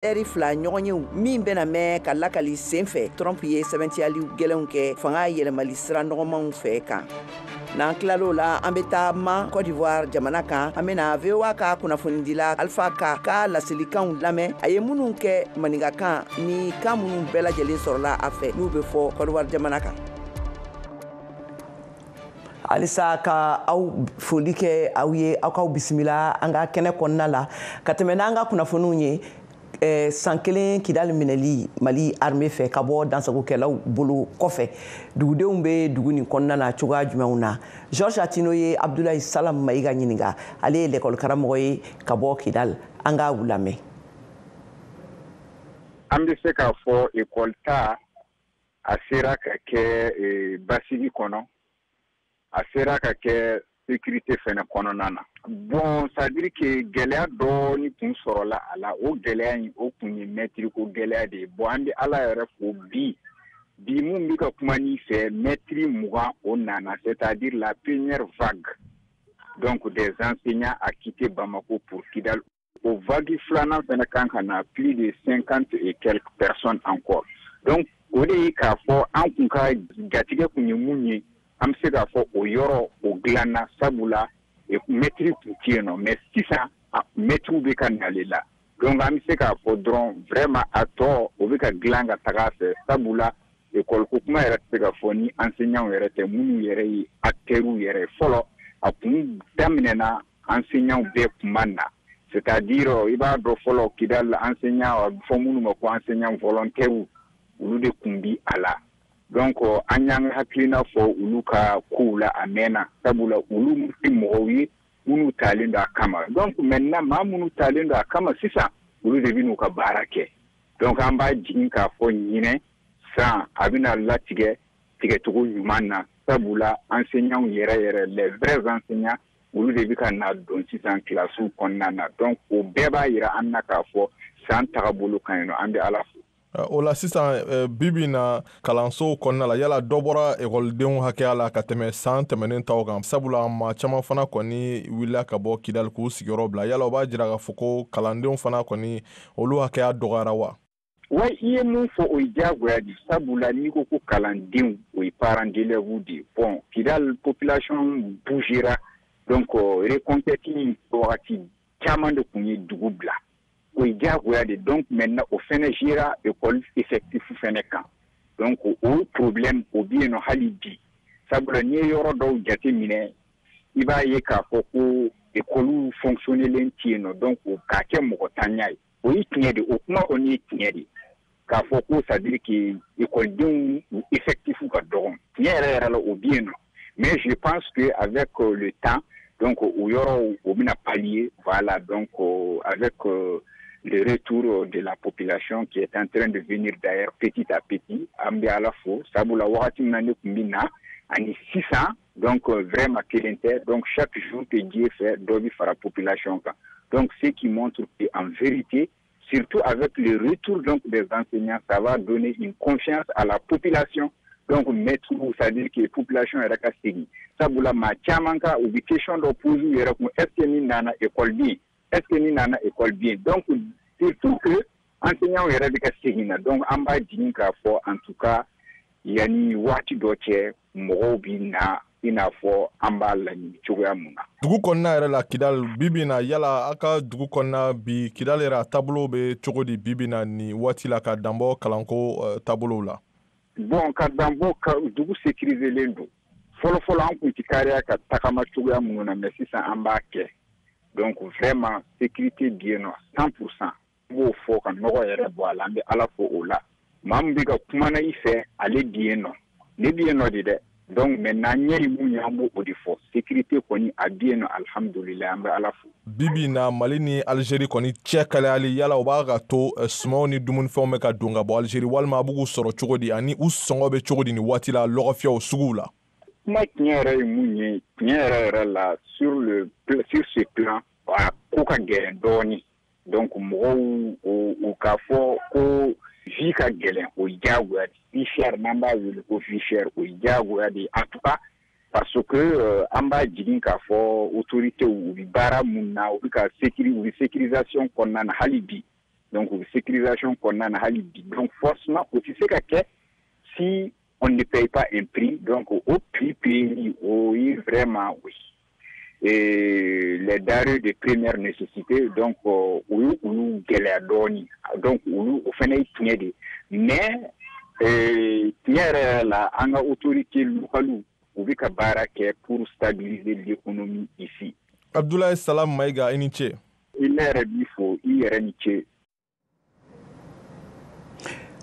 Ɛri 2 ɲɔgɔnyew min bɛna mɛn ka lakali sen fɛ, Trump ye sɛbɛntiyali gɛlɛnw kɛ fanga yɛlɛmali sira nɔgɔmanw fɛ kan. N'an tilal'o la, an bɛ taa ma Côte d'Ivoire jamana kan. An bɛna VOA ka kunnafonidila Alpha Ka ka laselikanw lamɛn, a ye minnu kɛ maninkakan ni kan minnu bɛɛ lajɛlen sɔrɔla a fɛ n'u bɛ fɔ Côte d'Ivoire jamana kan. Halisa ka aw foli kɛ aw ye, aw k'aw bisimila an ka kɛnɛ kɔnɔna la ka tɛmɛ n'an ka kunnafoniw ye. San kelen Kidali minɛli Mali armée fɛ ka bɔ dansagokɛlaw bolo kɔfɛ, dugudenw bɛ dugu nin kɔnɔna na cogoya jumɛnw na? Georges Attino ye Abdoulaye Salam Mayiga ɲininka, ale ye lɛkɔli karamɔgɔ ye ka bɔ Kidali. An k'a lamɛn. An bɛ se k'a fɔ ekɔli ta a sera ka kɛ basigi kɔnɔ, a sera ka kɛ sécurité fɛnɛ kɔnɔna na. Bon, c'est à dire que gɛlɛya dɔɔni tun sɔrɔla a la. O gɛlɛya in, o kun ye mɛtiri ko gɛlɛya de ye. Bon, an bɛ Ala yɛrɛ fo bi bi mun bɛ ka kuma n'i fɛ, mɛtiri 20 o nana, c'est à dire la première vague donc des enseignants a quitté Bamako pour Kidal. O vague filanan fɛnɛ kan ka na, plus de 50 et quelques personnes encore. Donc o de ye k'a fɔ an kun ka jatigɛ kun ye mun ye, an bɛ se k'a fɔ o yɔrɔ o dilanna, sabula mɛtiri tun tɛ yen nɔ. Mais sisan mɛtiriw bɛ ka nale la. Donc an bɛ se k'a fɔ dɔrɔn vraiment a tɔ o bɛ ka dilan ka taga a fɛ, sabula ekɔli ko kuma yɛrɛ tɛ se ka fɔ ni enseignants yɛrɛ tɛ, minnu yɛrɛ ye acteurs yɛrɛ fɔlɔ. A kun daminɛna, enseignants bɛɛ kun ma na, c'est-à-dire i b'a dɔn fɔlɔ Kidali enseignant, a bɛ fɔ minnu ma ko enseignants volontaires, olu de kun bi a la. Donc an y'an ka hakilina fɔ olu ka kow la a mɛnna, sabula olu tɛ mɔgɔw ye minnu talen don a kama. Donc maintenant maa minnu talen don a kama sisan, olu de bɛ n'u ka baara kɛ. Donc an b'a jigin k'a fɔ ɲinɛ san a bɛna latigɛ tigɛcogo ɲuman na, sabula enseignants yɛrɛ yɛrɛ, les vrais enseignants, olu de bɛ ka na don sisan kilasiw kɔnɔna na. Donc o bɛɛ b'a yira an na k'a fɔ san tagabolo ka ɲi nɔ. An bɛ Ala fo. O la sisan, bi bi na kalansow kɔnɔna la, yala dɔ bɔra ekɔlidenw hakɛya la ka tɛmɛ san tɛmɛnen taw kan? Sabula maa caman fana kɔni wulila ka bɔ Kidali k'u sigiyɔrɔ bila. Yala o b'a jira k'a fɔ ko kalandenw fana kɔni, olu hakɛya dɔgɔyara wa? Wa i ye mun fɔ, o ye diyagoya de, sabula n'i ko ko kalandenw, o ye parents d'élèves de ye. Bon, Kidali population bougera. Donc reconquête wagati caman de tun ye dugu bila, o ye diyagoya de. Donc maintenant o fɛnɛ gera école effectif fɛnɛ kan. Donc o problème o bɛ yen nɔ hali bi, sabula n'i ye yɔrɔ dɔw jate minɛ, i b'a ye k'a fɔ ko école fonctionnelen tɛ yen nɔ. Donc k'a kɛ mɔgɔ tanya ye, o ye tiɲɛ de, o kuma kɔni ye tiɲɛ de, k'a fɔ ko c'est à dire que ekɔlidenw effectif ka dɔgɔn. Tiɲɛ yɛrɛ yɛrɛ la, o bɛ yen nɔ. Mais je pense que avec le temps, donc o yɔrɔw o bɛna pallier. Voilà, donc avec le retour de la population qui est en train de venir d'ailleurs petit à petit, an bɛ Ala fo, sabula wagati min na ne tun bɛ na ani sisan, donc vraiment kelen tɛ. Donc chaque jour que Dieu fait, dɔ bɛ fara population kan. Donc ce qui montre que en vérité, surtout avec le retour donc des enseignants, ça va donner une confiance à la population. Donc maître, c'est-à-dire que population yɛrɛ ka segin, sabula maa caman ka u bɛ question dɔ poser u yɛrɛ kun: est ce que ni nana école bi, est ce que ni nana école bi? Donc surtout que enseignants yɛrɛ bɛ ka segin na. Donc an b'a jigin k'a fɔ en tout cas yanni waati dɔ cɛ, mɔgɔw bi na i n'a fɔ an b'a laɲini cogoya mun na. Dugu kɔnɔna yɛrɛ la Kidali bi bi na, yala aw ka dugu kɔnɔna bi, Kidali yɛrɛ a taabolo bɛ cogo di bi bi na nin waati la, ka danbɔ kalanko taabolow la? Bon, ka danbɔ ka dugu sécuriselen don. Fɔlɔfɔlɔ an kun ti kariya ka tagama cogoya minnu na, mais sisan an b'a kɛ. Donc vraiment sécurité bi yen nɔ 100%. N b'o fɔ ka nɔgɔ yɛrɛ bɔ a la. An bɛ Ala fo o la. Maa min bɛ ka kuma na i fɛ, ale bi yen nɔ, ne bi yen nɔ de dɛ. Donc maintenant ɲɛ ye mun ye, an b'o o de fɔ. Sécurité kɔni a bi yen nɔ, alhamdulilayi, an bɛ Ala fo. Bi bi na, Mali ni Algérie kɔni cɛ kalayali, yala o b'a ka to sumanw ni dumunifɛnw bɛ ka don ka bɔ Algérie, walima a b'u sɔrɔ cogo di, ani u sɔngɔ bɛ cogo di nin waati la lɔgɔfiyɛw suguw la? Kuma tiɲɛ yɛrɛ ye mun ye, tiɲɛ yɛrɛ yɛrɛ la, sur ce plan, a ko ka gɛlɛn dɔɔni. Donc mɔgɔw o k'a fɔ ko vie ka gɛlɛn, o ye diyagoya de. Vie chère, n'an b'a wele ko vie chère, o ye diyagoya de, en tout cas parce que an b'a jigin k'a fɔ autorités u bɛ baara mun na, u bɛ ka sécuri u bɛ sécurisation kɔnɔna na hali bi. Donc u bɛ sécurisation kɔnɔna na hali bi. Donc forcément o tɛ se ka kɛ si on ne paye pas un prix. Donc o prix payé, o ye vraiment, oui, et les denrées de première nécessité, donc o ye olu gɛlɛya dɔɔni. Donc olu o fana ye tiɲɛ de, mais tiɲɛ yɛrɛ yɛrɛ la, an ka autorité locale, u bɛ ka baara kɛ pour stabiliser l'économie ici. Abdoulaye Salam Maïga, i ni ce. I ne yɛrɛ b'i fo, i yɛrɛ ni ce.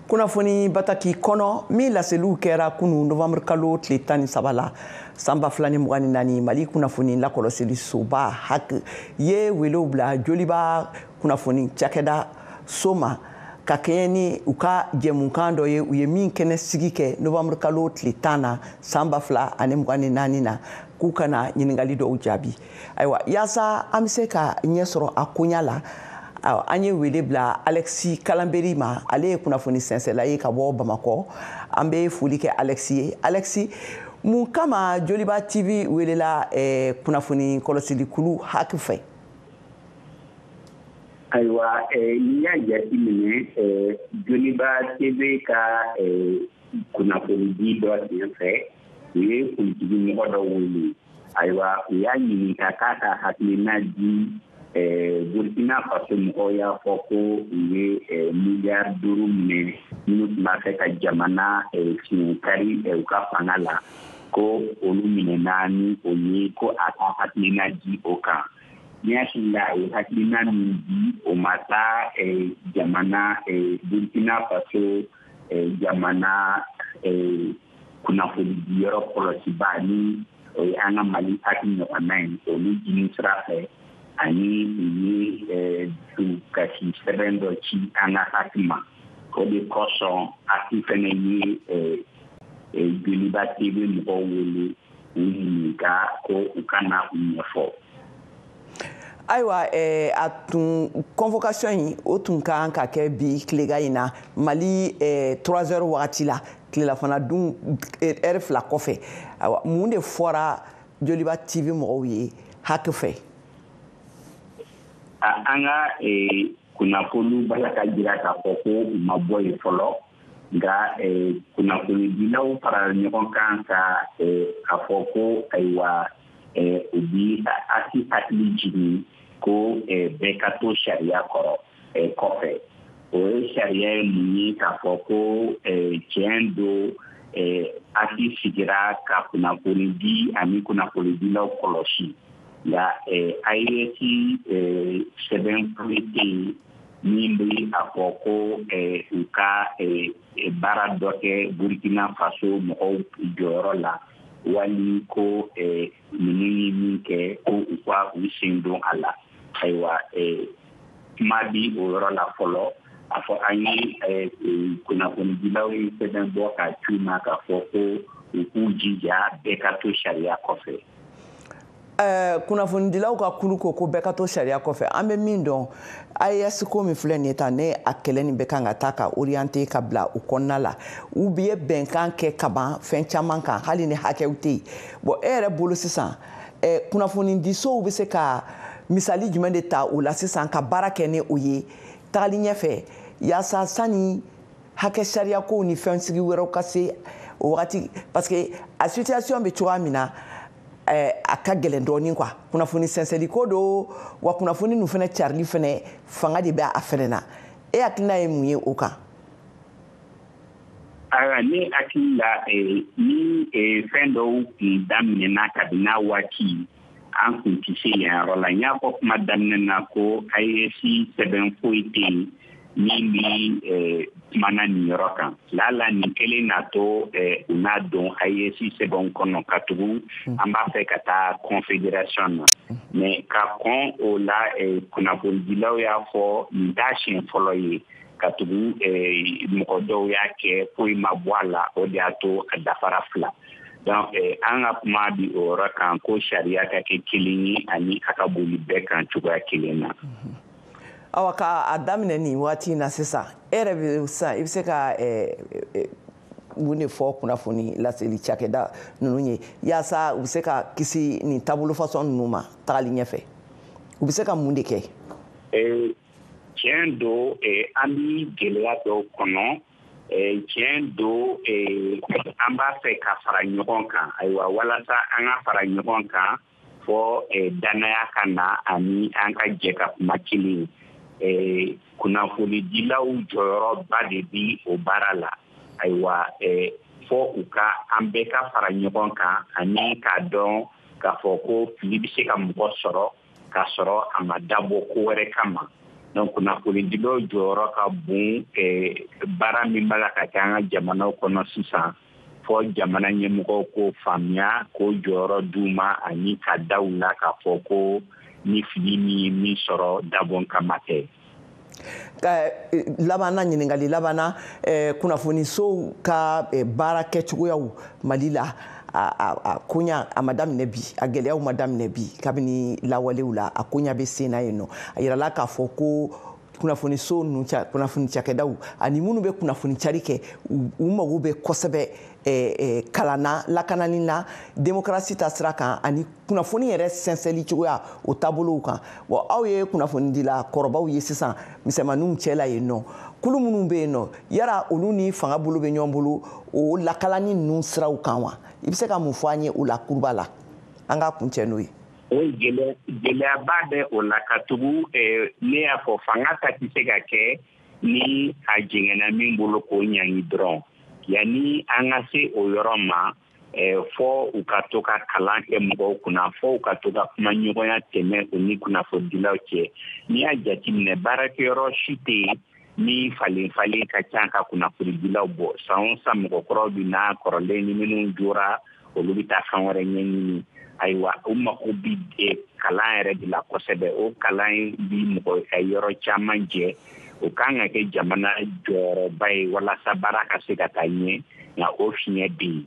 Kunnafoni bataki kɔnɔ min laseliw kɛra kunu novembre kalo tile 13 la san 2024, Mali kunnafoni lakɔlɔsili soba HAC ye welew bila Joliba kunnafoni cakɛda so ma ka kɛɲɛ ni u ka jɛmukan dɔ ye, u ye min kɛnɛ sigi kɛ novembre kalo tile 10 na san 2024 na, k'u kana ɲininkali dɔw jaabi. Ayiwa, yaasa an bɛ se ka ɲɛ sɔrɔ a koɲa la, an ye wele bila Alexis Kalanberi ma. Ale ye kunnafoni sɛnsɛla ye ka bɔ Bamakɔ. An bɛ foli kɛ Alexis ye. Alexis, mun kama Joliba TV welela kunnafoni kɔlɔsilikulu HAC fɛ? Ayiwa, n'i y'a jateminɛ, Joliba TV ka kunnafonidi dɔ senfɛ, u ye politiki mɔgɔ dɔ wele. Ayiwa, u y'a ɲininka k'a ka hakilina di. Burkina Faso mɔgɔw y'a fɔ ko u ye miliyari 5 minɛ minnu tun b'a fɛ ka jamana fiɲɛ kari u ka fanga la, ko olu minɛna ni o ye, ko a ka hakilina di o kan. Ne hakili la, a ye hakilina min di, o ma taa jamana Burkina Faso jamana kunnafonidiyɔrɔ kɔlɔsiba, ni o ye an ka Mali HAC ɲɔgɔnna ye, olu jini sira fɛ. Ani u ye dusukasi sɛbɛn dɔ ci an ka HAC ma. O de kosɔn HAC fɛnɛ ye Joliba TV mɔgɔw wele u ɲininka ko u ka na u ɲɛfɔ. Ayiwa, a tun convocation in, o tun kan ka kɛ bi tilega in na, Mali 3 heures wagati la, tilelafana dun heure 2 kɔfɛ. Ayiwa, mun de fɔra Joliba TV mɔgɔw ye HAC fɛ? An ka kunnafoniw b'a la ka jira k'a fɔ ko u ma bɔ yen fɔlɔ, nka kunnafonidilaw farala ɲɔgɔn kan ka a fɔ ko ayiwa, u bi HAC hakili jigin ko bɛɛ ka to sariya kɔrɔ kɔfɛ. O ye sariya ye mun ye? K'a fɔ ko tiɲɛ don, HAC sigira ka kunnafoni di ani kunnafonidilaw kɔlɔsi, nka AES sɛbɛn foyi tɛ yen min bɛ a fɔ ko u ka baara dɔ kɛ Burkina Faso mɔgɔw jɔyɔrɔ la, wali ko ninnu ye min kɛ, ko u ka u sen don a la. Ayiwa, kuma bi o yɔrɔ la fɔlɔ. A fɔ an ye kunnafonidilaw ye sɛbɛn bɔ ka c'u ma k'a fɔ ko u k'u jija, bɛɛ ka to sariya kɔfɛ. Kunnafonidilaw ka kulu ko ko bɛɛ ka to sariya kɔfɛ. An bɛ min dɔn, AES ko min filɛ nin ye tan, ne a kɛlɛ nin bɛ kan ka taa ka orienté ka bila u kɔnɔna la, u ye bɛnkan kɛ kaban fɛn caman kan, hali ni hakɛw tɛ yen. Bon, e yɛrɛ bolo sisan, kunnafonidisow bɛ se ka misali jumɛn de ta o la sisan ka baara kɛ ni o ye tagali ɲɛfɛ, yaasa sani hakɛ sariya kow ni fɛn sigi wɛrɛw ka se o wagati? Parce que a situation bɛ cogoya min na, a ka gɛlɛn dɔɔnin quoi. Kunnafoni sɛnsɛnli ko don wa, kunnafoni ninnu fana carili fana, fanga de bɛ a fɛnɛ na. E hakilina ye mun ye o kan? Ayiwa, ne hakili la, ni fɛn dɔw tun daminɛna kabini n'a waati, an kun tɛ se yen yɔrɔ la. N y'a fɔ kuma daminɛ na ko AES sɛbɛn foyi tɛ yen min bi kumana nin yɔrɔ kan. Lala nin kelen n'a to u n'a don AES sɛbɛnw kɔnɔ, ka tugu an b'a fɛ ka taa confédération na. Mais ka kɔn o la, kunnafonidilaw y'a fɔ nin t'a siɲɛ fɔlɔ ye, ka tugu mɔgɔ dɔw y'a kɛ, foyi ma bɔ a la. O de y'a to a dafara fila. Donc an ka kuma bi o yɔrɔ kan ko sariya ka kɛ kelen ye ani a ka boli bɛɛ kan cogoya kelen na. Awa, ka a daminɛ nin waati in na sisan, e yɛrɛ bɛ sisan, i bɛ se ka mun de fɔ kunnafoni laseli cakɛda ninnu ye, yaasa u bɛ se ka kisi nin taabolo fasɔn ninnu ma tagali ɲɛfɛ? U bɛ se ka mun de kɛ? Tiɲɛ don, an bi gɛlɛya dɔw kɔnɔ. Tiɲɛ don, an b'a fɛ ka fara ɲɔgɔn kan. Ayiwa, walasa an ka fara ɲɔgɔn kan, fɔ danaya ka na ani an ka jɛ ka kuma kelen. Kunnafonidilaw jɔyɔrɔba de bi o baara la. Ayiwa, fɔ u ka an bɛɛ ka fara ɲɔgɔn kan ani k'a dɔn k'a fɔ ko fili bɛ se ka mɔgɔ sɔrɔ k'a sɔrɔ a ma dabɔ ko wɛrɛ kama. Donc kunnafonidilaw jɔyɔrɔ ka bon baara min b'a la ka kɛ an ka jamanaw kɔnɔ sisan, fɔ jamana ɲɛmɔgɔw k'o faamuya, k'o jɔyɔrɔ d'u ma ani ka da u la k'a fɔ ko ni fili min ye min sɔrɔ, dabɔ kama tɛ. Labanna, ɲininkali labanna, kunnafonisow ka baara kɛcogoyaw Mali la, a koɲa a ma daminɛ bi, a gɛlɛyaw ma daminɛ bi. Kabini lawalew la, a koɲa bɛ sen na yen nɔ. A yirala k'a fɔ ko kunnafoniso ninnu, kunnafoni cakɛdaw ani minnu bɛ kunnafoni cari kɛ, u mago bɛ kosɛbɛ kalan na, lakanani na, démocratie ta sira kan ani kunnafoni yɛrɛ sɛnsɛnli cogoya, o taabolow kan. Bon, aw ye kunnafonidila kɔrɔbaw ye sisan misɛnmaninw cɛ la yen nɔ. Kulu minnu bɛ yen nɔ, yala olu ni fanga bolo bɛ ɲɔgɔn bolo o lakalani ninnu siraw kan wa? I bɛ se ka mun fɔ an ye o la kuruba la, an k'a kuncɛ n'o ye? O gɛlɛyaba bɛ o la, ka tugu ne y'a fɔ, fanga ta tɛ se ka kɛ ni a jɛngɛnna min bolo k'o ɲangi dɔrɔn. Yanni an ka se o yɔrɔ ma, fɔ u ka to ka kalan kɛ mɔgɔw kunna, fɔ u ka to ka kuma ɲɔgɔnya tɛmɛ u ni kunnafonidilaw cɛ. N'i y'a jateminɛ, baarakɛyɔrɔ si tɛ yen ni falen falen ka ca ka kunnafonidilaw bɔ. San o san, mɔgɔkɔrɔw bɛ na, kɔrɔlen ni minnu jɔra, olu bɛ taa fɛn wɛrɛ ɲɛɲini. Ayiwa, u mako bi kalan yɛrɛ de la kosɛbɛ. O kalan bi mɔgɔ ka yɔrɔ caman jɛ. O kan ka kɛ jamana jɔyɔrɔba ye walasa baara ka se ka taa ɲɛ, nka o fiɲɛ bɛ yen.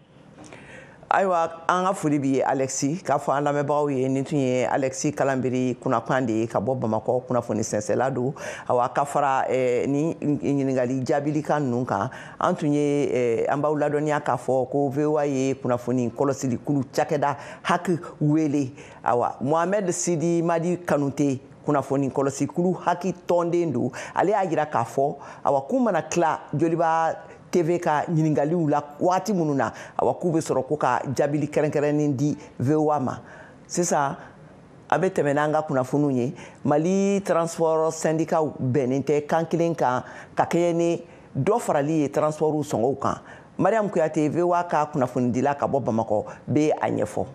Ayiwa, an ka foli bi ye Alexis. K'a fɔ an lamɛnbagaw ye, nin tun ye Alexis Kalanbiri kunnakan de ye ka bɔ Bamakɔ, kunnafoni sɛnsɛla don. Awa, ka fara ni ɲininkali jaabilikan ninnu kan, an tun ye an b'aw ladɔnniya k'a fɔ ko VOA ye kunnafoni kɔlɔsili kulu cakɛda HAC wele. Awa, Mohamed Sidi Madi Kanute, kunnafoni kɔlɔsi kulu HAC tɔnden don, ale y'a jira k'a fɔ, awa, k'u mana tila Joliba TV ka ɲininkaliw la waati minnu na, awa, k'u bɛ sɔrɔ ko ka jaabili kɛrɛnkɛrɛnnen di VOA ma. Sisan an bɛ tɛmɛ n'an ka kunnafoniw ye. Mali transport syndicat bɛnnen tɛ kan kelen kan ka kɛɲɛ ni dɔ farali ye transport sɔngɔw kan. Mariam Kuyate, VOA ka kunnafonidila ka bɔ Bamakɔ, bɛ a ɲɛfɔ.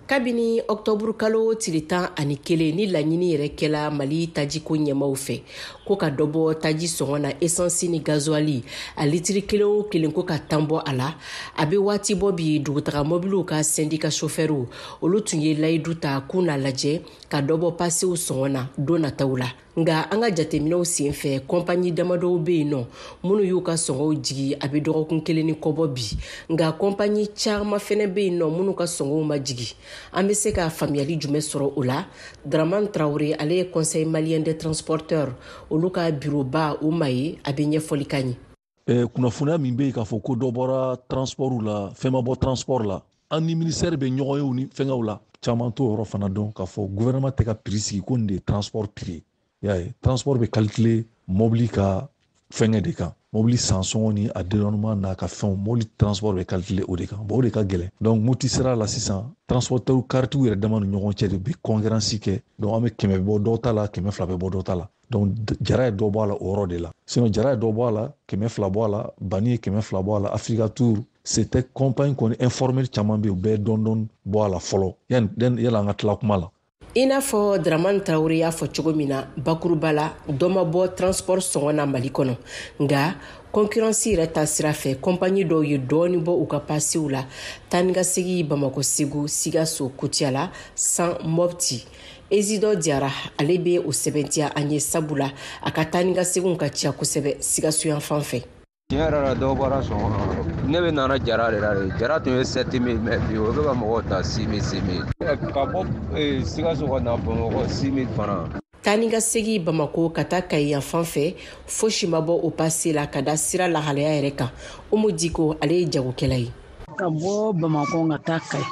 Kabini ɔktɔburu kalo tile 11, ni laɲini yɛrɛ kɛla Mali tajiko ɲɛmaw fɛ ko ka dɔ bɔ taji sɔngɔ na, esansi ni gazuwali, a litiri kelen o kelen ko ka tan bɔ a la, a bɛ waati bɔ bi. Dugutaga mɔbiliw ka sɛndika sofɛriw, olu tun ye layidu ta k'u n'a lajɛ ka dɔ bɔ pasew sɔngɔ na don nataw la. Nka an ka jateminɛw sen fɛ, kɔnpanyi damadɔw bɛ yen nɔ minnu y'u ka sɔngɔw jigi a bɛ dɔgɔkun kelen ni kɔbɔ bi, nka kɔnpanyi caman fɛnɛ bɛ yen nɔ minnu ka sɔngɔw ma jigi. An bɛ se ka faamuyali jumɛn sɔrɔ o la? Dramane Traoré, ale ye Conseil malien des transporteurs, olu ka bureauba o ma ye, a bɛ ɲɛfɔli ka ɲɛ. Kunnafoniya min bɛ yen k'a fɔ ko dɔ bɔra transport la, fɛn ma bɔ transport la. An ni ministère bɛ ɲɔgɔn ye ni fɛngɛw la, caman t'o yɔrɔ fana dɔn k'a fɔ gouvernement tɛ ka prix sigi ko nin de ye transport prix ye. Y'a ye, transport bɛ calculer mobili ka fɛngɛ de kan, mobili sansɔngɔ ni a dédouanement n'a ka fɛnw. Mobili transport bɛ calculer o de kan. Bon, o de ka gɛlɛn. Donc Moti sira la sisan, transporteur karitiw yɛrɛ dama ni ɲɔgɔn cɛ de bɛ concurrence kɛ. Donc an bɛ 100 bɛ bɔ dɔw ta la, 200 bɛ bɔ dɔw ta la. Donc Jara ye dɔ bɔ a la o yɔrɔ de la. Sinon Jara ye dɔ bɔ a la, 200 bɔ a la, Bani ye 200 bɔ a la, Africa Tour, c'était compagnie kɔni informel caman bɛ yen, u bɛɛ dɔɔni dɔɔni bɔ a la fɔlɔ yanni an ka tila kuma la. I n'a fɔ Dramane Traoré y'a fɔ cogo min na, bakuruba la, dɔ ma bɔ transport sɔngɔ na Mali kɔnɔ, nka concurrence yɛrɛ ta sira fɛ, compagnie dɔw ye dɔɔni bɔ u ka pasew la taa ni ka segi Bamakɔ, Segu, Sikaso, Kutiyala, San, Mɔpti. Ezidɔ Diyara, ale bɛ o sɛbɛntiya an ye, sabula a ka taa ni ka seginw ka ca kosɛbɛ Sikaso yan fan fɛ. Tiɲɛ yɛrɛ la, dɔw bɔra sɔngɔ na. Ne bɛ nana Jara de la de. Jara tun ye 7000, mais bi o bɛ ka mɔgɔw ta 6000, 6000. Ka bɔ Sikaso ka na Bamakɔ, 6000 fana. Taa ni ka segi Bamako ka taa Kayi yan fan fɛ, fosi ma bɔ o pase la ka da sira lahalaya yɛrɛ kan. Umu Diko, ale ye jagokɛla ye. Ka bɔ Bamakɔ ka taa Kayi.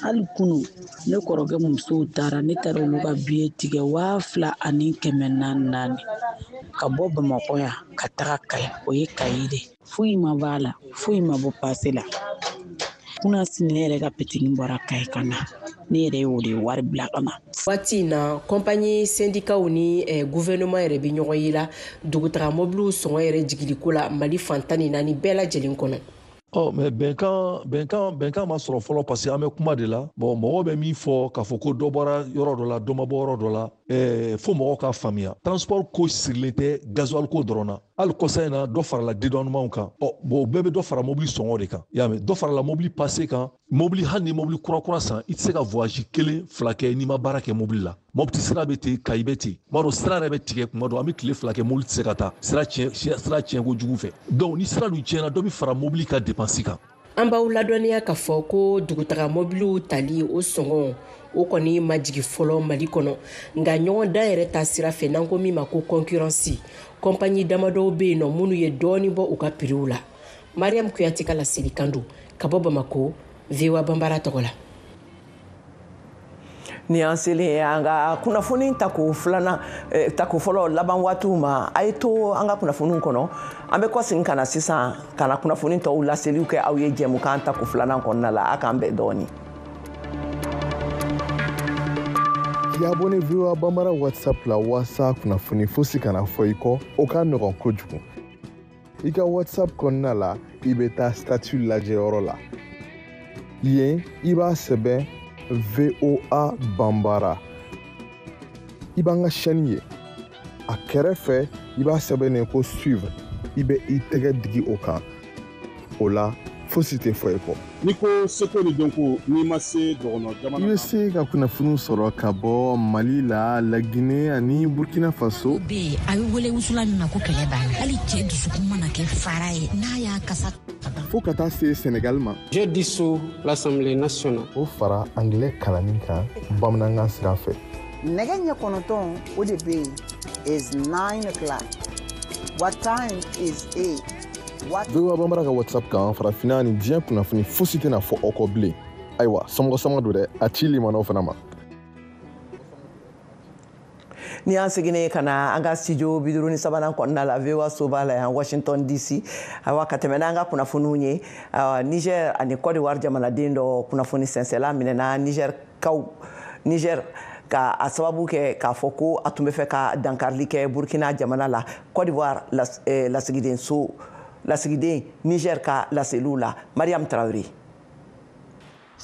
Hali kunu ne kɔrɔkɛ musow taara, ne taara olu ka billet tigɛ 2400 ka bɔ Bamakɔ yan ka taga Kayi. O ye Kayi de. Foyi ma b'a la, foyi ma bɔ passe la. Kunna sini ne yɛrɛ ka petini bɔra Kayi ka na, ne yɛrɛ y'o de wari bila ka na. Waati in na compagnie syndicats ni gouvernement yɛrɛ bɛ ɲɔgɔn ye la dugutaga mobiliw sɔngɔ yɛrɛ jigiliko la Mali fan 14 bɛɛ lajɛlen kɔnɔ. Ɔ mais bɛnkan ma sɔrɔ fɔlɔ parce que an bɛ kuma de la. Bon, mɔgɔw bɛ min fɔ k'a fɔ ko dɔ bɔra yɔrɔ dɔ la, dɔ ma bɔ yɔrɔ dɔ la, fo mɔgɔw k'a faamuya. Transport ko sirilen tɛ gasoil ko dɔrɔn na. Hali kɔsa in na dɔ farala dédouanement kan. Ɔ bon, o bɛɛ bɛ dɔ fara mobili sɔngɔ de kan. I y'a mɛn, dɔ farala mobili passé kan. Mobili, hali ni mobili kura kura san, i tɛ se ka voyage 1 2 kɛ n'i ma baara kɛ mobili la. Mopti sira bɛ ten, Kayi bɛ ten. Tuma dɔ sira yɛrɛ bɛ tigɛ, tuma dɔ an bɛ tile 2 kɛ mobili tɛ se ka taa sira tiɲɛ kojugu fɛ. Donc ni sira dun tiɲɛna, dɔ bɛ fara mobili ka dépense kan. An b'aw ladɔnniya k'a fɔ ko dugutaga mobiliw tali o sɔngɔ o kɔni ma jigin fɔlɔ Mali kɔnɔ, nka ɲɔgɔndan yɛrɛ ta sira fɛ n'an ko min ma ko concurrence, compagnie damadɔw bɛ yen nɔ minnu ye dɔɔnin bɔ u ka prix la. Mariam Kuyate ka laselikan don ka bɔ Bamako, VOA Banbara tɔgɔ la. Ni an selen an ka kunnafoni tako filanan, tako fɔlɔ laban waatiw ma, a ye to an ka kunnafoniw kɔnɔ. An bɛ kɔsegin ka na sisan ka na kunnafoni tɔw laseliw kɛ aw ye jɛmukan tako filanan kɔnɔna la. A k'an bɛn dɔɔnin. K'i abonné VOA Banbara WhatsApp la walasa kunnafoni fosi kana fɔ i kɔ, o ka nɔgɔn kojugu. I ka WhatsApp kɔnɔna la, i bɛ taa statut lajɛyɔrɔ la. Yen, i b'a sɛbɛn VOA Banbara. I b'an ka chaîne ye. A kɛrɛfɛ, i b'a sɛbɛn ko suivre. I bɛ i tɛgɛ digi o kan. O la, fosi tɛ fɔ i kɔ. N'i ko seko ni dɔnko, n'i ma se dɔgɔnɔ jamana. I bɛ se ka kunnafoniw sɔrɔ ka bɔ Mali la, Laginɛ ani Burkina Faso. Bɛ yen, a bɛ wele wusula min ma ko kɛlɛ b'a la. Hali cɛ dusukun mana kɛ fara ye, n'a y'a kasa. Fo ka taa se Senegal ma. J'ai dissous l'Assemblée nationale. O fara anglais kalanni kan bamanankan sira fɛ. Nɛgɛ ɲɛ 9 o de bɛ yen is 9 o'clock. What time is it? VOA Banbara ka WhatsApp kan, farafinna ni diɲɛ kunnafoni fosi tɛna fɔ aw kɔ bilen. Ayiwa, somɔgɔ sama don dɛ, a ci limanaw fana ma. Ni an seginnen ka na an ka studio 53nan kɔnɔna la, VOA soba la yan Washington DC. Ayiwa, ka tɛmɛ n'an ka kunnafoniw ye, Niger ani Côte d'Ivoire jamanaden dɔ kunnafoni sɛnsɛnla minɛna Niger ka a sababu kɛ k'a fɔ ko a tun bɛ fɛ ka dankarili kɛ Burkina jamana la. Côte d'Ivoire lasigiden Niger ka laseliw la, Mariam Traoré.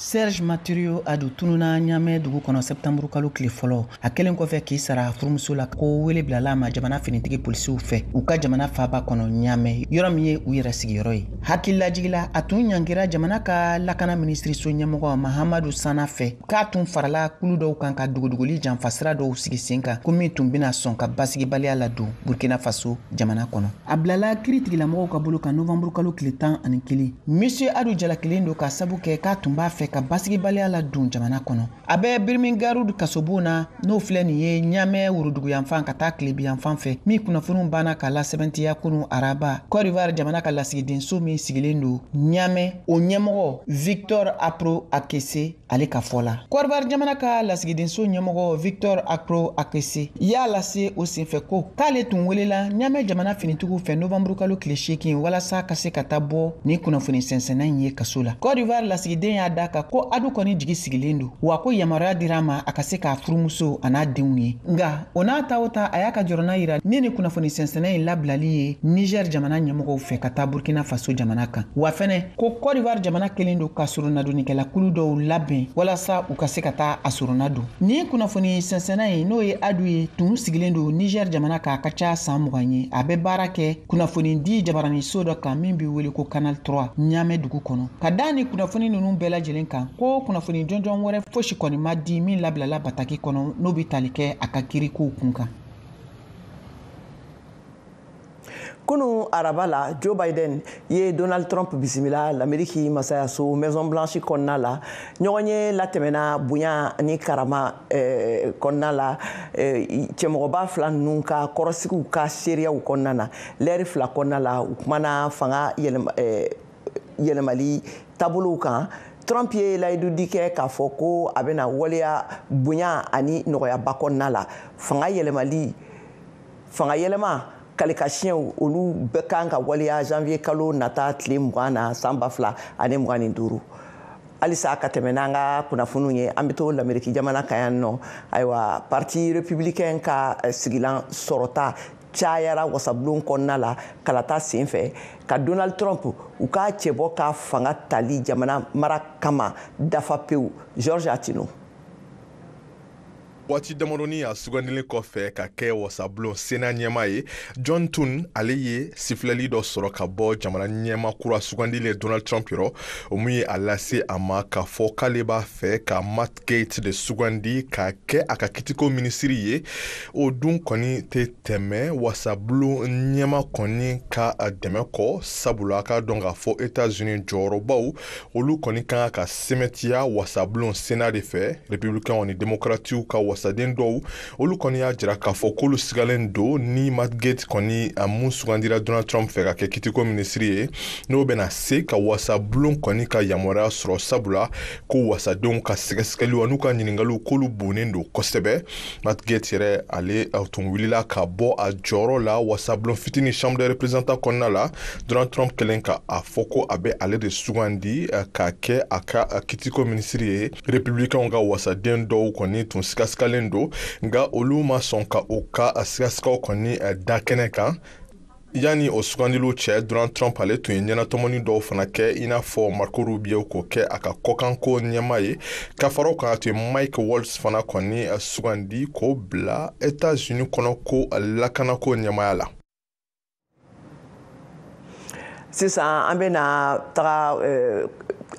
Serge Mathieu Adu tununa Ɲamɛ dugu kɔnɔ septembre kalo tile fɔlɔ. A kɛlen kɔfɛ k'i sara furumuso la, ko wele bilala a ma jamana finitigi polisiw fɛ u ka jamana faaba kɔnɔ Ɲamɛ, yɔrɔ min ye u yɛrɛ sigiyɔrɔ ye. Hakililajigila, a tun ɲangira jamana ka lakana minisiriso ɲɛmɔgɔ Mahamadu Sana fɛ k'a tun farala kulu dɔw kan ka duguduguli janfasira dɔw sigi sen kan, ko min tun bɛna sɔn ka basigibaliya ladon Burkina Faso jamana kɔnɔ. A bilala kiiritigɛlamɔgɔw ka bolo kan novembre kalo tile 11. Monsieur Adu jalakilen don ka sabu kɛ k'a tun b'a fɛ ka basigibaliya ladon jamana kɔnɔ. A bɛ Birmingarud kasobon na, n'o filɛ nin ye Ɲamɛ woroduguyanfan ka taa tilebiyanfan fɛ, min kunnafoniw banna ka lasɛbɛntiya kunu araba. Côte d'Ivoire jamana ka lasigidenso min sigilen don Ɲamɛ, o ɲɛmɔgɔ Victor Apro Akese ale ka fɔ la. Côte d'Ivoire jamana ka lasigidenso ɲɛmɔgɔ Victor Apro Akese y'a lase o senfɛ ko k'ale tun welela Ɲamɛ jamana finitigiw fɛ novembre kalo tile 8 walasa ka se ka taa bɔ ni kunnafoni sɛnsɛnna in ye kaso la. Côte d'Ivoire lasigiden y'a da kan ko Adu kɔni jigi sigilen don, wa ko yamaruya dira a ma a ka se k'a furumuso a n'a denw ye. Nka o n'a ta o ta, a y'a ka jɔrɔna yira ni kunnafoni sɛnsɛnna in labilali ye Niger jamana ɲɛmɔgɔw fɛ ka taa Burkina Faso jamana kan. Wa fɛnɛ ko Côte d'Ivoire jamana kelen don ka soronadonnikɛla kulu dɔw labɛn walasa u ka se ka taa a soronna don. Nin kunnafoni sɛnsɛnna in, n'o ye Adu ye, tun sigilen don Niger jamana kan a ka ca san 20 ye. A bɛ baara kɛ kunnafoni di jabaraniso dɔ kan min bɛ wele ko Canal 3 Ɲamɛ dugu kɔnɔ. Ka da ni kunnafoni ninnu bɛɛ lajɛlen kan, ko kunnafoni jɔnjɔn wɛrɛ fosi kɔni ma di min labilala bataki kɔnɔ n'o bɛ tali kɛ a ka kirikow kun kan. Kunu araba la, Joe Biden ye Donald Trump bisimila l'Amérique masayaso Maison Blanche kɔnɔna la. Ɲɔgɔn ye latɛmɛna bonya ni karama kɔnɔna la, cɛmɔgɔba fila ninnu ka kɔrɔsigiw ka seereyaw kɔnɔna na. Lɛri 2 kɔnɔna la, u kumana fanga yɛlɛmali taabolow kan. Trump ye layidu di kɛ k'a fɔ ko a bɛna waleya bonya ani nɔgɔyaba kɔnɔna la. Fanga yɛlɛma kalikasiyɛnw olu bɛɛ kan ka waleya janvier kalo nata tile 20 na san 2025. Halisa ka tɛmɛ n'an ka kunnafoniw ye, an bɛ to Lameriki jamana kan yan nɔ. Ayiwa, parti républicain ka sigilan sɔrɔta cayara wasabulon kɔnɔna la kalata sen fɛ ka Donald Trump u k'a cɛbɔ ka fanga tali jamana mara kama dafa pewu. George Atino. Waati damadɔni a sugandilen kɔfɛ ka kɛ wasabulon Sénat ɲɛmaa ye, John Thune ale ye sifilɛli dɔ sɔrɔ ka bɔ jamana ɲɛmaa kura sugandilen Donald Trump yɔrɔ, o mun ye a lase a ma k'a fɔ k'ale b'a fɛ ka Matt Gaetz de sugandi ka kɛ a ka kitiko minisiri ye. O dun kɔni tɛ tɛmɛ wasabulon ɲɛmaa kɔni ka dɛmɛ kɔ, sabula a k'a dɔn k'a fɔ États-Unis jɔyɔrɔbaw olu kɔni kan ka sɛmɛtiya wasabulon Sénat de fɛ. Républicains ni démocrates ka wasaden dɔw olu kɔni y'a jira k'a fɔ k'olu sigalen don ni Matt Gaetz kɔni a mun sugandira Donald Trump fɛ ka kɛ kitiko minisiri ye, n'o bɛna se ka wasabulon kɔni ka yamaruya sɔrɔ, sabula ko wasadenw ka sɛgɛsɛgɛliw an'u ka ɲininkaliw k'olu bonnen don kosɛbɛ. Matt Gaetz yɛrɛ ale tun wulila ka bɔ a jɔyɔrɔ la wasabulon fitinin chambre des représentants kɔnɔna la, Donald Trump kɛlen ka a fɔ ko a bɛ ale de sugandi ka kɛ a ka kitiko minisiri ye. Républicains ka wasaden dɔw kɔni tun sigasigalen don, nka olu ma sɔn ka u ka sigasigaw kɔni da kɛnɛ kan. Yanni o sugandiliw cɛ, Donald Trump ale tun ye ɲɛnatɔmɔni dɔw fana kɛ, i n'a fɔ Marco Rubio k'o kɛ a ka kɔkanko ɲɛmaa ye. Ka fara o kan, a tun ye Mike Waltz fana kɔni sugandi k'o bila États-Unis kɔnɔ ko lakanako ɲɛmaaya la. Sisan an bɛna taga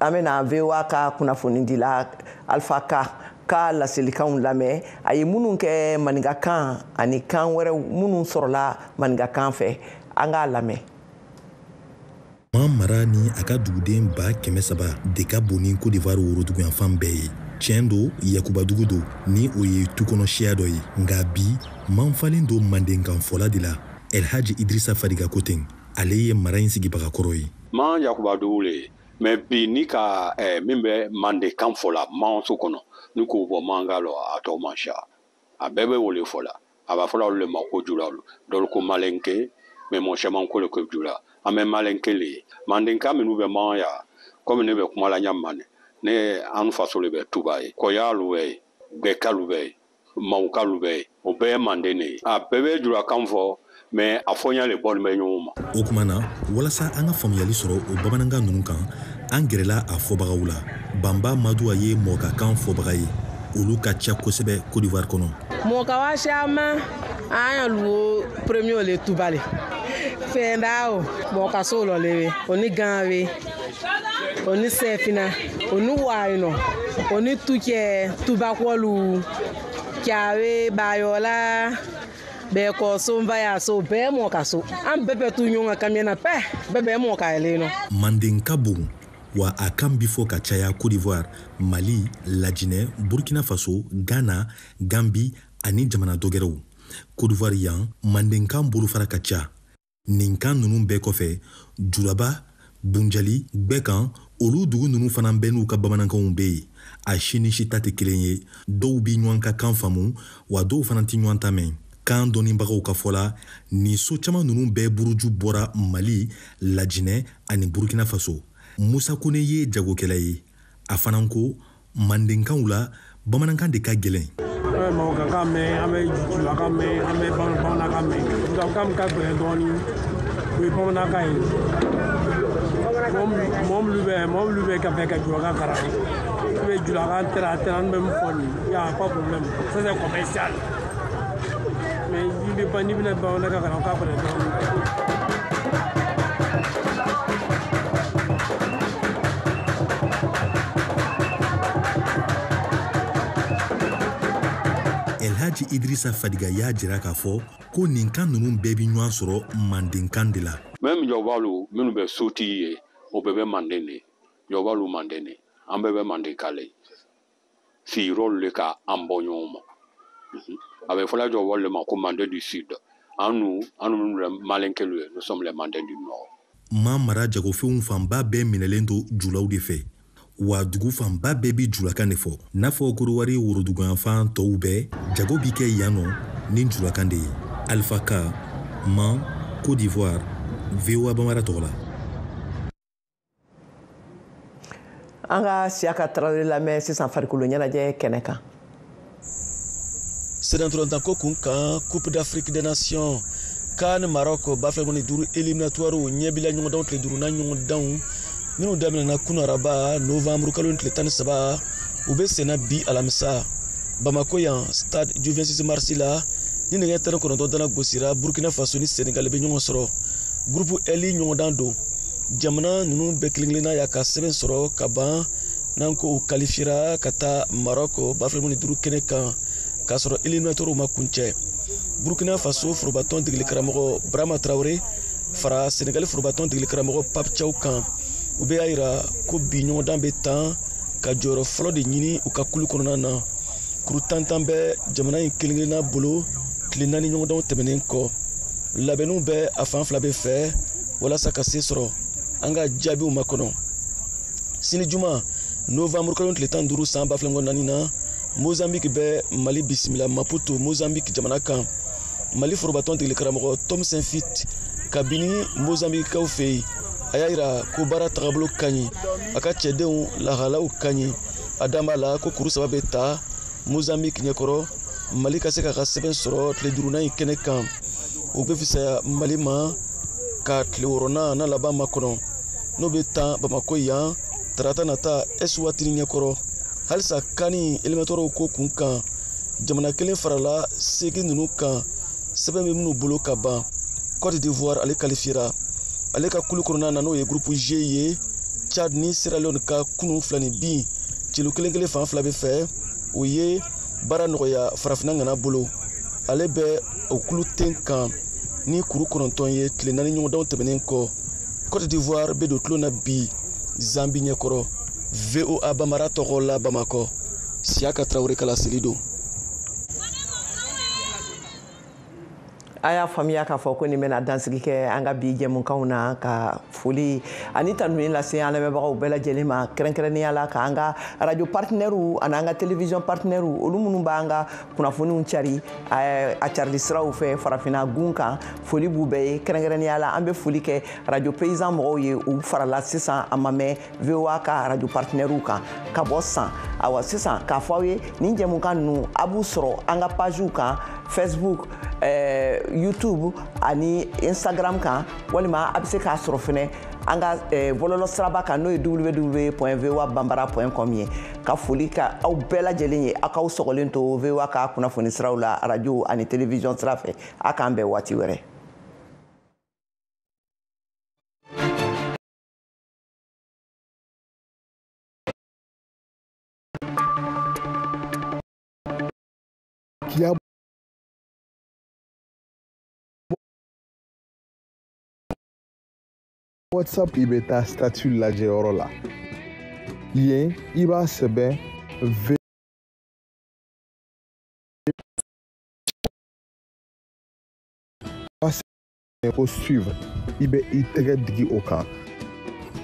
an bɛna VOA ka kunnafonidila Alpha Ka ka laselikanw lamɛn, a ye minnu kɛ maninkakan ani kan wɛrɛw minnu sɔrɔla maninkakan fɛ, an k'a lamɛn. Man mara ni a ka duguden 300 de ka bon ni Côte d'Ivoire woroduguyanfan bɛɛ ye. Tiɲɛ don, Yakubadugu don ni o ye tukɔnɔ siya dɔ ye, nka bi man falen don mandenkanfɔla de la. Elhaji Idrissa Fadiga ko ten, ale ye mara in sigibaga kɔrɔ ye. Man Yakubadugu le ye, mais bi ni ka min bɛ mandenkan fɔ la manso kɔnɔ, ni k'o bɔ mankan lɔ a tɔ man siya, a bɛɛ bɛ wele fɔ la. A b'a fɔla olu le ma ko jula, dɔw ko malenke, mais mɔgɔ caman ko le ko jula. An bɛ malenke le ye. Mandenkan minnu bɛ man ya, komi ne bɛ kuma la ɲa ma ne an faso le bɛ Tuba ye, kɔyalu bɛ yen, gbɛkalu bɛ yen, mawukalu bɛ yen, o bɛɛ ye manden de ye. A bɛɛ bɛ julakan fɔ, mais a fɔɲa le bɔlen bɛ ɲɔgɔn ma. O tuma na, walasa an ka faamuyali sɔrɔ o bamanankan ninnu kan, an gɛrɛla a fɔbagaw la. Banba Maduwa ye mɔgɔkakan fɔbaga ye, olu ka ca kosɛbɛ Côte d'Ivoire kɔnɔ. Mɔgɔkawa caman an y'olu premier le Tuba le fɛnda o mɔgɔkaso lɔ le be o ni gan be o ni sɛfina o ni wayinɔ o ni tukɛ tubakɔlu kyawe bayɔla bɛɛ kɔ so nba y'a so bɛɛ mɔ ka so an bɛɛ bɛ tu ɲɔgɔn kan kamiyɛn na pɛ bɛɛ bɛ mɔ ka yɛlɛ nɔ. Manden ka bon wa a kan bi fɔ ka caya Côte d'Ivoire, Mali, Lajinɛ, Burkina Faso, Ghana, Gambi ani jamana dɔgɛrɛw. Côte d'Ivoire yan, mandenkan bolofara ka ca. Nin kan ninnu bɛɛ kɔfɛ, Julaba, Bunjali, Gbɛkan, olu dugu ninnu fana bɛɛ n'u ka bamanankanw bɛ yen. A si ni si ta tɛ kelen ye. Dɔw bi ɲɔgɔn ka kan faamu, wa dɔw fana tɛ ɲɔgɔn ta mɛn. Kan dɔnnibagaw ka fɔ la, nin so caman ninnu bɛɛ buruju bɔra Mali, Lajinɛ ani Burkina Faso. Musa Kone ye jagokɛla ye. A fana ko mandenkanw la, bamanankan de ka gɛlɛn. An bɛ mɔgɔkankan mɛn, an bɛ julakan mɛn, an bɛ bamanankan mɛn. Julakan min ka gɛlɛn dɔɔnin, o ye bamanankan ye. Mɔgɔ minnu bɛ ka fɛ ka julakan kalan, i bɛ julakan tɛrɛ tɛrɛ an bɛ min fɔ nin, y a pas problème, ça c'est commercial. Mais n'i bɛna bamanankan kalan, o ka gɛlɛn dɔɔnin. Elhaji Idrissa Fadiga y'a jira k'a fɔ ko nin kan ninnu bɛɛ bi ɲɔgɔn sɔrɔ mandenkan de la. Même jɔbalu minnu bɛ sotigi ye, o bɛɛ bɛ manden de. Jɔbalu manden de, an bɛɛ bɛ mandenkan le. Sigiyɔrɔ le ka an bɔ ɲɔgɔn ma. A bɛ fɔla jɔbalu le ma ko manden du sud. An nu malenkelu ye, nous sommes les mandens du nord. Man mara jagofɛnw fanba bɛɛ minɛlen don julaw de fɛ. Wa dugu fanba bɛɛ bi julakan de fɔ. N'a fɔ Kodowari woroduguyanfan tɔw bɛɛ, jago bi kɛ yan nɔ ni julakan de ye. Alpha Ka, Man, Côte d'Ivoire, VOA Bambara tɔgɔ la. An ka Siyaka Tarawele lamɛn sisan farikolo ɲɛnajɛ kɛnɛ kan. Senatɔrɔntanko kun kan, Coupe d'Afrique des Nations CAN Maroc 2025 éliminatoire ɲɛbila ɲɔgɔndanw tile duurunan ɲɔgɔndanw minnu daminɛna kunu araba novembre kalo tile 13, u bɛ senna bi alamisa Bamako yan stade du 26 mars la. Ni nɛgɛ 19 dana gosira, Burkina Faso ni Senegal bɛ ɲɔgɔn sɔrɔ. Groupe L ɲɔgɔndan don. Jamana ninnu bɛɛ kelen kelenna y'a ka sɛbɛn sɔrɔ ka ban, n'an ko u qualifiera ka taa Maroc 2025 kɛnɛ kan k'a sɔrɔ éliminatoire ma kuncɛ. Burkina Faso forobatɔn degeli karamɔgɔ Brahma Traoré fara Senegal forobatɔn degeli karamɔgɔ Pape Thiaw kan, u bɛ y'a yira ko bi ɲɔgɔndan bɛ tan ka jɔyɔrɔ fɔlɔ de ɲini u ka kulu kɔnɔna na. Kuru tan bɛ jamana in kelen kelenna bolo tile 4 ɲɔgɔndanw tɛmɛnen kɔ. Labɛnniw bɛ a fan fila bɛ fɛ walasa ka se sɔrɔ. An ka jaabiw makɔnɔ sini juma novembre kalo tile 15 san 2024 na, Mozambique bɛ Mali bisimila Maputo, Mozambique jamana kan. Mali forobatɔn degeli karamɔgɔ Tom Saintfiet kabini Mozambiquekaw fɛ yen, a y'a yira ko baara tagabolo ka ɲi, a ka cɛdenw lahalaw ka ɲi. A dan b'a la ko kuru 3 bɛ ta Mozambique ɲɛkɔrɔ, Mali ka se k'a ka sɛbɛn sɔrɔ tile 5nan in kɛnɛ kan. O bɛ fisaya Mali ma ka tile 6nan n'a laban makɔnɔ, n'o bɛ tan Bamako yan tarata nata Eswatini ɲɛkɔrɔ. Halisa CAN éliminatoire ko kun kan, jamana kelen farala 8 ninnu kan sɛbɛn bɛ minnu bolo ka ban. Côte d'Ivoire ale qualifiera ale ka kulu kɔnɔna na, n'o ye groupe G ye. Tchad ni Sierra Leone ka kunu 2 ni bin celu kelen kelen fan fila bɛ fɛ, o ye baara nɔgɔya farafinna ŋana bolo. Ale bɛ o kulu ten kan ni kuru 9 ye tile 4 ɲɔgɔndanw tɛmɛnen kɔ. Côte d'Ivoire bɛ don tulon na bi Zambie ɲɛkɔrɔ. VOA Bambara tɔgɔ la Bamakɔ, Siyaka Tarawele ka laseli don. A y'a faamuya k'a fɔ ko nin bɛna dansigi kɛ an ka bi jɛmukanw na, ka foli ani tanuni lase an lamɛnbagaw bɛɛ lajɛlen ma, kɛrɛnkɛrɛnnenya la k'an ka radio partenaires ani an ka télévision partenaires, olu minnu b'an ka kunnafoniw cari a carili siraw fɛ farafinna gun kan, foli b'u bɛɛ ye. Kɛrɛnkɛrɛnnenya la an bɛ foli kɛ radio paysan mɔgɔw ye, u farala sisan a ma mɛn VOA ka radio partenaires kan ka bɔ san. Awa sisan k'a fɔ aw ye, nin jɛmukan ninnu a b'u sɔrɔ an ka pagew kan, Facebook, YouTube ani Instagram kan, walima a bɛ se k'a sɔrɔ fɛnɛ an ka bɔlɔlɔ siraba kan, n'o ye www.voabambara.com ye. Ka foli ka aw bɛɛ lajɛlen ye, aw k'aw sɔgɔlen to VOA ka kunnafoni siraw la radio ani télévision sira fɛ. A k'an bɛn waati wɛrɛ. WhatsApp i bɛ taa statut lajɛyɔrɔ la, yen i b'a sɛbɛn V ko suivre, i bɛ i tɛgɛ digi o kan,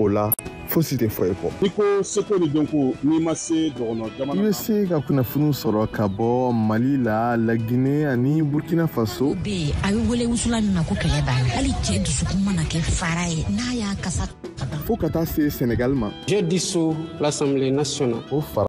o la fosi tɛ fɔ e kɔ. I ko seko ni dɔnko, n'i ma se dɔgɔnɔ jamana. I bɛ se ka kunnafoniw sɔrɔ ka bɔ Mali la, Laginɛ ani Burkina Faso. Bɛ yen a bɛ wele wusula min ma ko kɛlɛ banna, hali cɛ dusukun mana kɛ fara ye n'a y'a kasa. Fo ka taa se Senegal ma. J'ai dissous l'Assemblée nationale. O fara.